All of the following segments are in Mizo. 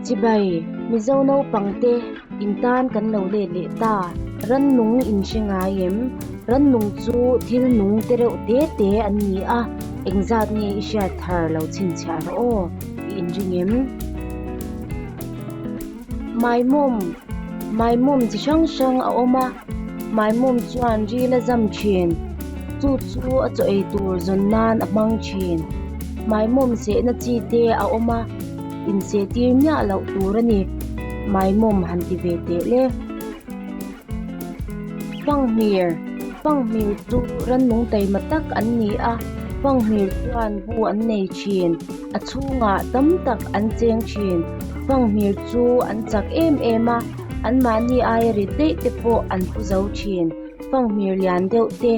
Chibai, Mizo naupangte in tan kan lo let leh ta. Rannung in hre ngai em? Rannung chu thil nung te reuh te te an ni a, engzat nge i hriat thar lo chhinchhiah rawh aw, i inring em? Maimawm, Maimawm chi hrang hrang a awm a, Maimawm chuan ril a zam thin, chu chu a chaw ei tur zawn nan a hmang thin. Maimawm sehna chi te a awm a, inseh tir miah loh tur a ni. Maimawm han ti ve teh le. Fanghmir, Fanghmir chu rannung taima tak an ni a, fanghmir chuan bu an nei thin, a chhungah tam tak an cheng thin. Fanghmir chu an chak em em a, anmahni aia rit daih te pawh an pu zo thin. Fanghmir lian deuh te,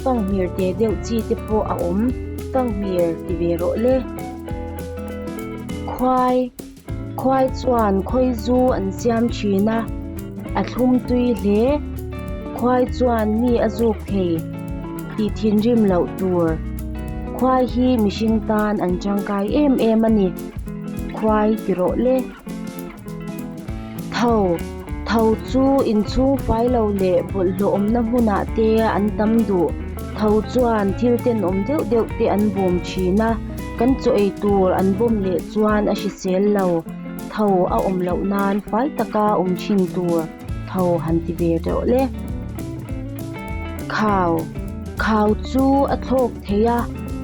fanghmir te deuh chi te pawh a awm, fanghmir ti ve rawh le. Khuai. Khuai chuan khawi zu an siam thin a, a thlum tui hle. Khuai chuan mi a zuk thei tih thinrim loh tur. Khuai hi mihring tan an tangkai em em a ni. Khuai ti rawh le. Tho, Tho chu inchhung fai lo leh bawlhhlawh awmna hmunah te an tam duh. Tho chuan thil tenawm deuh deuh te an bawm thin a. Kan chaw ei tur an bawm leh chuan a hrisel lo, tho a awm loh nan fai taka awm thin tur tho han ti ve reuh le. Khau, Khau chu a thlawk thei a,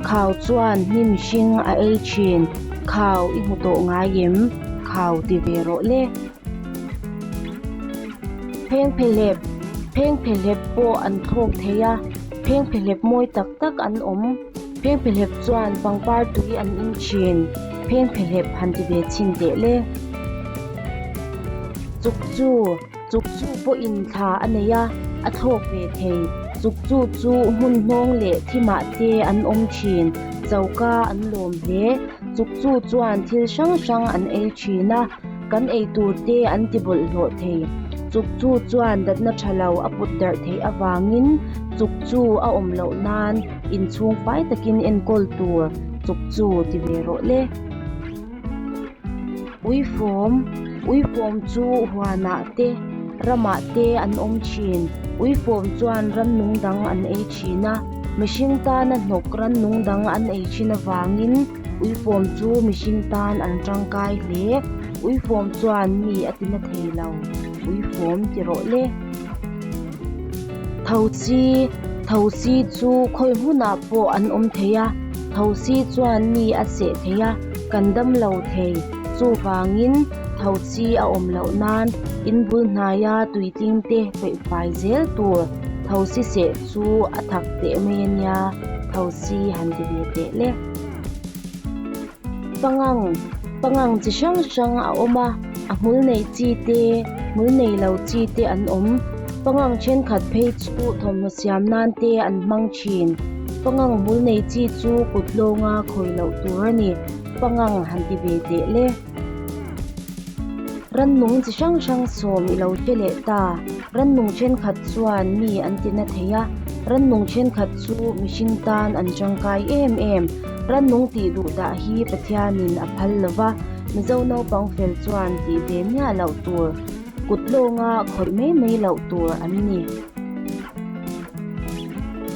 khau chuan hnim hring a ei thin, khau i hmu tawh ngai em? Khau ti ve rawh le. Phengphehlep, Phengphehlep pawh an thlawk thei a, phengphehlep mawi tak tak an awm. Phengphehlep chuan pangpar tui an in thin. Phengphehlep han ti ve chhin teh le. Chuk chu, chuk chu pawhin thla a nei a, a thlawk ve thei. Chuk chu chu hmun hnawng leh thimah te an awm thin. Choka an lawm hle. Chuk chu chuan thil hrang hrang an ei thin a, kan ei tur te an ti bawlhhlawh thei. Chuk chu chuan datna tha lo a put darh theih avangin chuk chu a awm loh nan Inchhung fai takin enkawl tur chuk chu ti ve rawh le. Uifawm, Uifawm chu huanah te, ramah te an awm thin. Uifawm chuan rannung dang an ei thin a, mihring tana hnawk rannung dang an ei thin avangin uifawm chu mihring tan an tangkai hle. Uifawm chuan mi a tina thei lo. Uifawm ti rawh le. Thosi, Thosi chu khawi hmunah pawh an awm thei a, thosi chuan mi a seh thei a, kan dam lo thei. Chuvangin thosi a awm loh nan in bul hnaia tuitling te peih fai zel tur thosi seh chu a thak teh mai a nia, thosi han ti ve teh le. Pangang, Pangang chi hrang hrang a awm a, a hmul nei chi te, hmul nei lo chi te an awm. Pangang thenkhat phei chu thawmhnaw siam nan te an hmang thin. Pangang hmul nei chi chu kut lawnga khawi loh tur a ni. Pangang han ti ve teh le. Rannung chi hrang hrang sawm i lo hre leh ta. Rannung thenkhat chuan mi an ti na thei a, rannung thenkhat chu mihring tan an tangkai em em. Rannung tih duh dah hi Pathianin a phal lo va, Mizo naupang fel chuan tih ve miah loh tur, kut lawnga khawih mai mai loh tur an ni.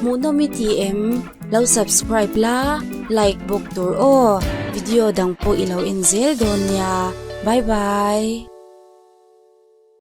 Hmuhnawm i ti em? Lo subscribe la, like bawk tur aw. Video dang pawh i lo en zel dawn nia. Bye bye.